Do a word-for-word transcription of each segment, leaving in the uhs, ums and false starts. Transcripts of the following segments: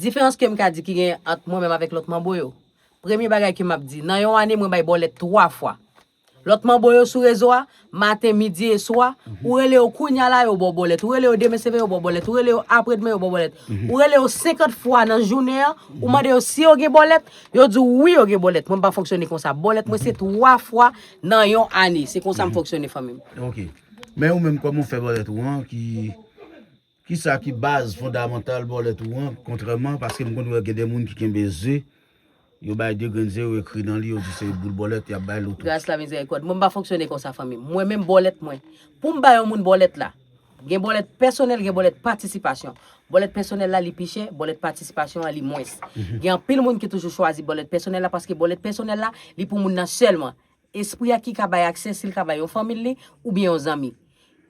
Diferans ke m ka di ki gen ant mwen menm avèk lòt manbo yo. Premye bagay ke m ap di, nan yon ane mwen bay bòlèt twa fwa. Lòt manbo yo sou rezo a, maten, midi e swa, ou rele yo kounye a la, yo ba w bòlèt. Ou rele yo demen se vre, yo ba w bòlèt. Ou rele yo apre demen, yo ba w bòlèt. Ou rele yo senkant fwa nan jounen an, ou mande yo si yo gen bòlèt, yo di w wi, yo gen bòlèt. Mwen m pa fonksyone konsa. Bòlèt mwen se twa fwa nan yon ane. Se konsa m fonksyone, fanmi m. Ok. Men ou menm, kòman w fè bòlèt ou an ki Kisa ki baz fondamantal bòlèt ou an, kontrèman, paske m konn wè gen de moun ki kenbe ze, yo bay de grenn ze, yo ekri nan li, yo di se boul bòlèt y ap bay loto. Gras la mizèrikòd. Mwen m pa fonksyone konsa, fanmi m. Mwen menm bòlèt mwen. Pou m ba yon moun bòlèt la, gen bòlèt pèsonèl, gen bòlèt patisipasyon. Bòlèt pèsonèl la li pi chè, bòlèt patisipasyon an li mwens. Gen anpil moun ki toujou chwazi bòlèt pèsonèl la paske bòlèt pèsonèl la li pou moun nan sèlman. Espri a ki ka bay aksè, si l ka bay yon fanmi l li, oubyen yon zanmi.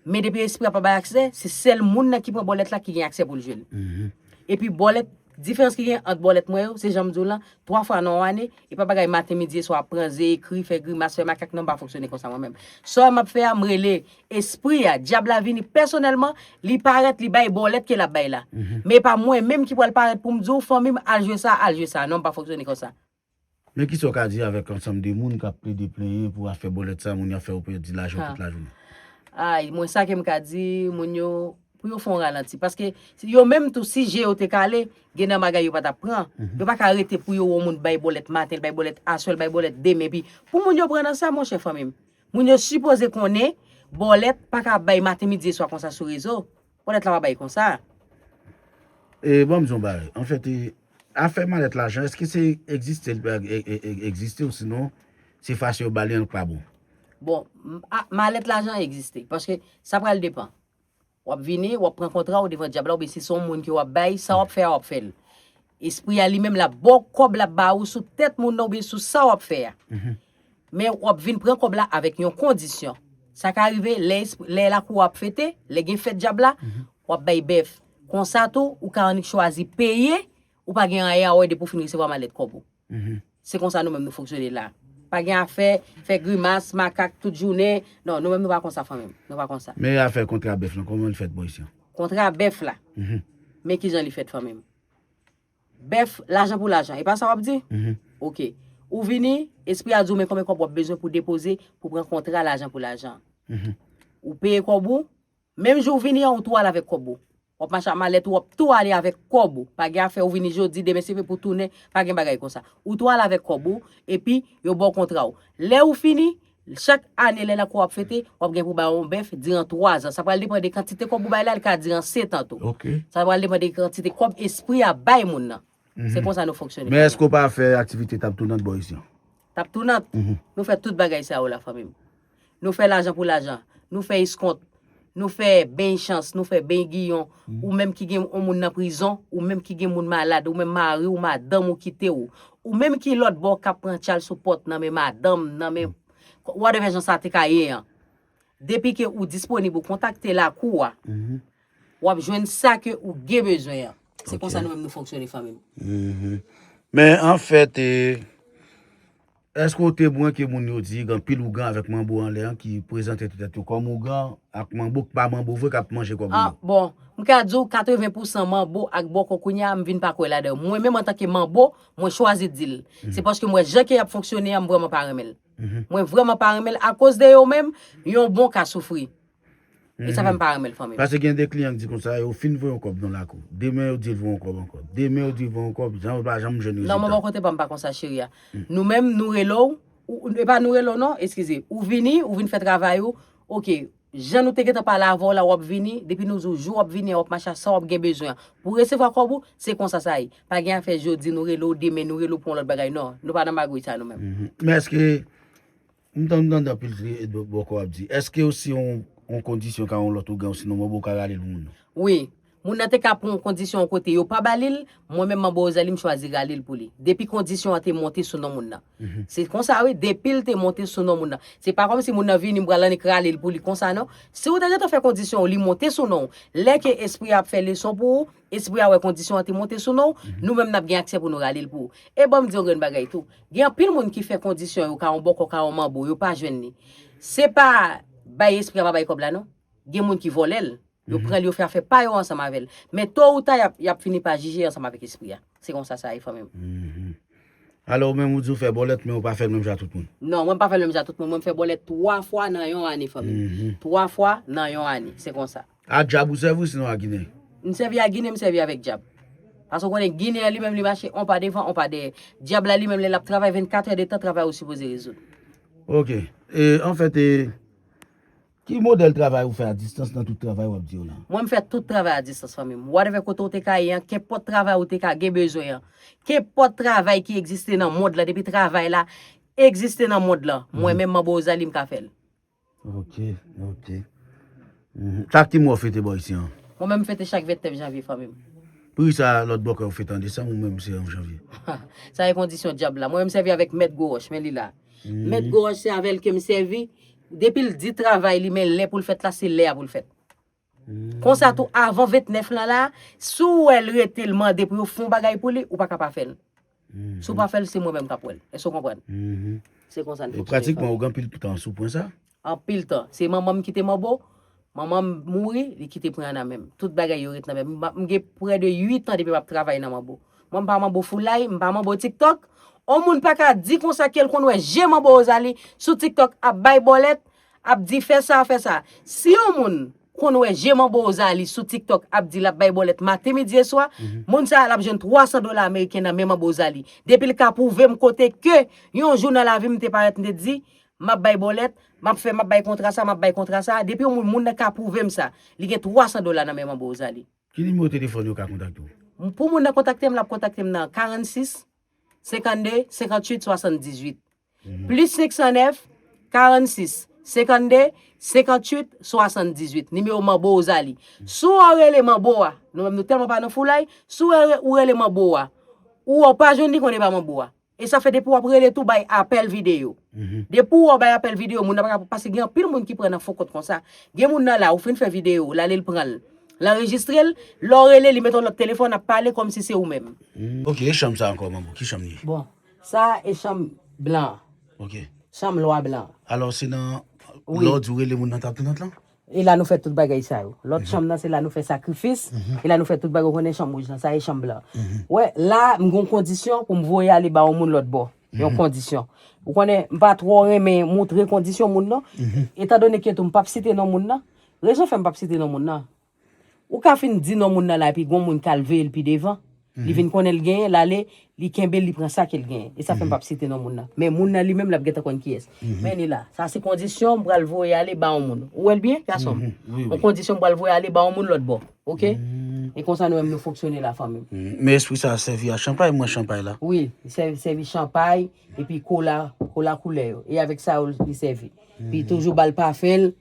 Men depi espri a pa bay aksè, se sèl moun nan ki pran bòlèt la ki gen aksè pou l jwe l. Epi bòlèt, diferans ki gen ant bòlèt mwen yo, se jan m di w lan, twa fwa nan yon ane, e pa bagay maten, midi e swa, pran ze, ekri, fè grimas, fè makak, non, m pa fonksyone konsa mwen menm. Sa m ap fè a, m rele espri a, dyab la vini pèsonèlman, li parèt, li bay bòlèt ke l ap bay la. Men e pa mwen menm ki pral parèt pou m di w, fanmi m, al jwe sa, al jwe sa. Non, m pa fonksyone konsa. Men kisa w ka di avèk ansanm de moun k ap plede plenyen pou afè bòlèt sa, moun yo ap fè yo pèdi lajan tout lajounen? Ay, mwen sa ke m ka di moun yo, pou yo fè yon ralanti. Paske yo menm tou, si je yo te kale, gen nan bagay yo pa t ap pran. Yo pa ka rete pou yo wè yon moun bay bòlèt maten, l bay bòlèt aswè, l bay bòlèt demen. Epi pou moun yo pran nan sa, monchè, fanmi m, moun yo sipoze konnen bòlèt pa ka bay maten, midi e swa konsa sou rezo. Bòlèt la pa bay konsa. E ban m di w yon bagay. Anfèt, e, afè malèt lajan, èske se egziste, e, e, e, egziste ou sinon se fason yo ba li an k pa bon? Bon, m- a- malèt lajan egziste. Paske sa pral depan. W ap vini, w ap pran kontra w devan dyab la, oubyen si se yon moun ke w ap bay, sa w ap fè a, w ap fè l. Espri a li menm l ap ba w kòb, l ap ba ou sou tèt moun nan oubyen sou sa w ap fè a. Men w ap vin pran kòb la avèk yon kondisyon. Sa ka rive lè, esp- lè lakou a ap fete, lè gen fèt dyab la, w ap bay bèf. Konsa tou, ou ka annik chwazi peye, ou pa gen anyen a wè depi w fin resevwa malèt kòb ou. Se konsa nou menm nou fonksyone la. Pa gen afè, fè grimas, makak tout jounen. Non, nou menm nou pa konsa fanmi m. Nou pa konsa. Men afè kontra bèf lan, kòman l fèt bò isi an? Kontra bèf la. Men kijan li fèt fanmi m. Bèf, lajan pou lajan. E pa sa w ap di? Ok. Ou vini, espri a di w men konbyen kòb w ap bezwen pou depoze, pou pran kontra lajan pou lajan. Ou peye kòb ou, menm jou w vini an, ou tou al avèk kòb ou. W ap mache ak malèt ou, w ap tou ale avèk kòb ou. Pa gen afè ou vini jodi, demen se vre pou tounen, pa gen bagay konsa. Ou tou al avèk kòb ou, epi yo ba w kontra w. Lè ou fini, chak ane lè lakou w ap fete, w ap gen pou bay yon bèf diran twa zan. Sa pral depann de kantite kòb ou bay la, li ka diran sèt an tou. Sa pral depann de kantite kòb espri a bay moun nan. Se konsa nou fonksyone. Men èske w pa fè aktivite tap tounant bò isi an? Tap tounant. Nou fè tout bagay sa yo la fanmi m. Nou fè lajan pou lajan. Nou fè eskont. Nou fè beny chans. Nou fè beny giyon. Ou menm ki gen yon moun nan prizon. Ou menm ki gen moun malad. Ou menm mari w, madanm ou kite w. Ou menm ki lòt bò k ap pran tchal sou pòt nan men madanm, nan men whatever jan sa te ka ye an. Depi ke ou disponib, ou kontakte lakou a, w ap jwenn sa ke ou gen bezwen an. Se konsa nou menm nou fonksyone fanmi m. Men anfèt, e, èske w temwen ke moun yo di gen anpil ougan avèk manbo anlè an ki prezante tèt yo kòm ougan ak manbo k pa manbo vre k ap manje kòb ou yo? Bon, m ka di w katreven pousan manbo ak bòkò kounye a m vin pa kwè ladan yo. Mwen menm antanke manbo, mwen chwazi di l. Se paske m wè jan ke y ap fonksyone an, m vrèman pa renmen l. Mwen vrèman pa renmen l akoz de yo menm, yon bon ka soufri. E sa fè m pa renmen l fanmi m. Paske gen de kliyan k di konsa, yo fin voye yon kòb nan lakou. Demen yo di l voye yon kòb ankò. Demen yo di l voye yon kòb, jan yo pa janm jwenn rezilta. Non, mwen bò kote pa m pa konsa cheri a. Nou menm, nou rele w, ou- e pa nou rele w non, eskize. Ou vini, ou vin fè travay ou. Ok, jan nou te gentan pale avè w la, w ap vini, depi nou di w jou w ap vini an, w ap mache a sa w ap gen bezwen an. Pou w resevwa kòb ou, se konsa sa ye. Pa gen afè jodi nou rele w, demen nou rele w pou yon lòt bagay. Non, nou pa nan magouy sa nou menm. Men èske M tann, m tande anpil bòkò ap di, èske yo si yon, yon kondisyon ka yon lòt ougan, osinon manbo ka rale l pou moun nan? Wi. Moun nan te ka pran yon kondisyon yon kote, yo pa ba li l, mwen menm manbo Rosalie m chwazi rale l pou li. Depi kondisyon an te monte sou non moun nan. Se konsa wi, depi l te monte sou non moun nan. Se pa kòmsi moun nan vini m pral annik rale l pou li konsa non. Si w te gentan fè kondisyon w, li monte sou non w, lè ke espri a ap fè leson pou ou, espri a wè kondisyon an te monte sou non w, nou menm n ap gen aksè pou nou rale l pou ou. E ban m di yon grenn bagay tou. Gen anpil moun ki fè kondisyon yo ka yon bòkò, ka yon manbo, yo pa jwenn li. Se pa bay espri a pa bay kòb la non. Gen moun ki vòlè l. Yo pran l, yo fè afè pa yo ansanm avè l. Men to ou ta, y ap, y ap fini pa jije ansanm avèk espri a. Se konsa sa ye, fanmi m. Alò, ou menm, ou di ou fè bòlèt, men ou pa fè l menm jan ak tout moun. Non, mwen m pa fè l menm jan ak tout moun. Mwen m fè bòlèt twa fwa nan yon ane, fanmi m. Twa fwa nan yon ane. Se konsa. A dyab ou sèvi, sinon a ginen? M sèvi a ginen, m sèvi avèk dyab. Paske w konnen ginen an li menm, li mache on pa devan, on pa dèyè. Dyab la li menm, lè l ap travay vennkat è de tan, travay ou sipoze rezoud. Ok. E, anfèt, e, ki modèl travay ou fè a distans nan tout travay w ap di yo la? Mwen, m fè tout travay a distans, fanmi m. Whatever kote ou te ka ye an, kenpòt travay ou te ka gen bezwen an, kenpòt travay ki egziste nan mond lan, depi travay la egziste nan mond lan, mwen menm, Manbo Ozali, m ka fè l. Ok, ok. Mhm. Chak ki mwa w fete bò isi an? Mwen menm, m fete chak vennèf janvye, fanmi m. Pri sa lòt bò kè w fete an desanm, ou menm se an janvye? Sa e kondisyon dyab la. Mwen menm, m sèvi avèk mèt gwo wòch, men li la. Mèt gwo wòch, se avè l ke m sèvi. Depi l di travay li, men lè pou l fèt la, se lè a pou l fèt. Konsa tou, avan vennèf lan la, si w wè l rete, l mande pou yo fè yon bagay pou li, ou pa ka pa fè l. Si w pa fè l, se mwen menm k ap wè l. Èske w konprann? Se konsa n fonksyone. Pratikman, ou gen anpil tan sou pwen sa? Anpil tan. Se manman m ki te manbo. Manman m mouri, li kite pwen an nan men m. Tout bagay yo ret nan men m. M gen prè de uit an depi m ap travay nan manbo. Mwen m pa manbo foulay, m pa manbo TikTok. On moun pa ka di konsa ke l konn wè je Manbo Ozali sou TikTok ap bay bòlèt, ap di fè sa, fè sa. Si yon moun konn wè je Manbo Ozali sou TikTok ap di l ap bay bòlèt maten, midi e swa, moun sa a l ap jwenn twa san dola ameriken nan men Manbo Ozali. Depi l ka pwouve m kote ke yon jou nan lavi m te parèt m te di, m ap bay bòlèt, m ap fè, m ap bay kontra sa, m ap bay kontra sa. Depi yon moun, moun nan ka pwouve m sa, li gen twa san dola nan men Manbo Ozali. Ki nimewo telefòn yo ka kontakte w? Pou moun nan kontakte m, l ap kontakte m nan karannsis, senkannde, senkanntuit, swasanndizuit. Plis senk san nèf, karannsis, senkannde, senkanntuit, swasanndizuit. Nimewo Manbo Ozali. Si w rele Manbo a, nou menm nou tèlman pa nan foulay, si w re- ou rele Manbo a, ou wè w pa jwenn li, konnen pa Manbo a. E sa fè depi w ap rele tou bay apèl videyo. Depi w bay apèl videyo, moun nan pa ka, paske gen anpil moun ki pran nan fo kont konsa. Gen moun nan la, ou fin fè videyo, l ale l pran l. L anrejistre l, lè w rele, li mete yon lòt telefòn, ap pale kòmsi se ou menm. Ok, e chanm sa ankò, Manbo? Ki chanm li ye? Bon, sa e chanm blan an. Ok. Chanm lwa blan an. Alò, se nan, lè w di w rele moun nan, t ap tann lan? E la nou fè tout bagay sa yo. Lòt chanm nan, se la nou fè sakrifis. E la nou fè tout bagay, ou konnen chanm wouj lan, sa e chanm blan. Wè, la, m gen yon kondisyon pou m voye ale ba yon moun lòt bò. Yon kondisyon. Ou konnen, m pa twò renmen montre kondisyon moun nan. Etandone ke tou m p ap site non moun nan. Rezon fè m p ap site non moun nan. Ou ka fin di non moun nan la, epi gon moun k al veye l pi devan. Li vin konnen l genyen, l ale, li kenbe l, li pran sa ke l genyen. E sa fè m p ap site non moun nan. Men moun nan li menm, l ap gentan konn kiyès. Men li la. Sa se kondisyon m pral voye ale ba yon moun. Ou wè l byen, gason m? Yon kondisyon m pral voye ale ba yon moun lòt bò. Oke? E konsa nou menm nou fonksyone la, fanmi m. Men espri sa sèvi a chanpay, mwen chanpay la. Wi, sèvi, sèvi chanpay, epi kola, kola koulè yo. E avèk sa yo li sèvi. Epi toujou ba l pafen l,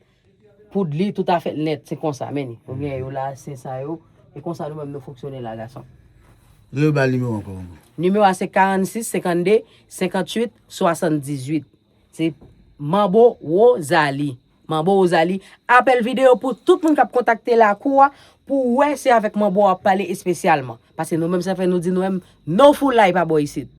poud li, tout afè l nèt, se konsa, men li. Ou gen yo la, se sa yo. E konsa nou menm nou fonksyone la, gason. Rele ba l nimewo ankò, Manbo. Nimewo a se karannsis, senkannde, senkanntuit, swasanndizuit. Se Manbo Wozali. Manbo Wozali. Apèl videyo pou tout moun k ap kontakte lakou a, pou wè se avèk Manbo w ap pale espesyalman. Paske nou menm sa fè nou di nou menm, no foulay pa bò isit.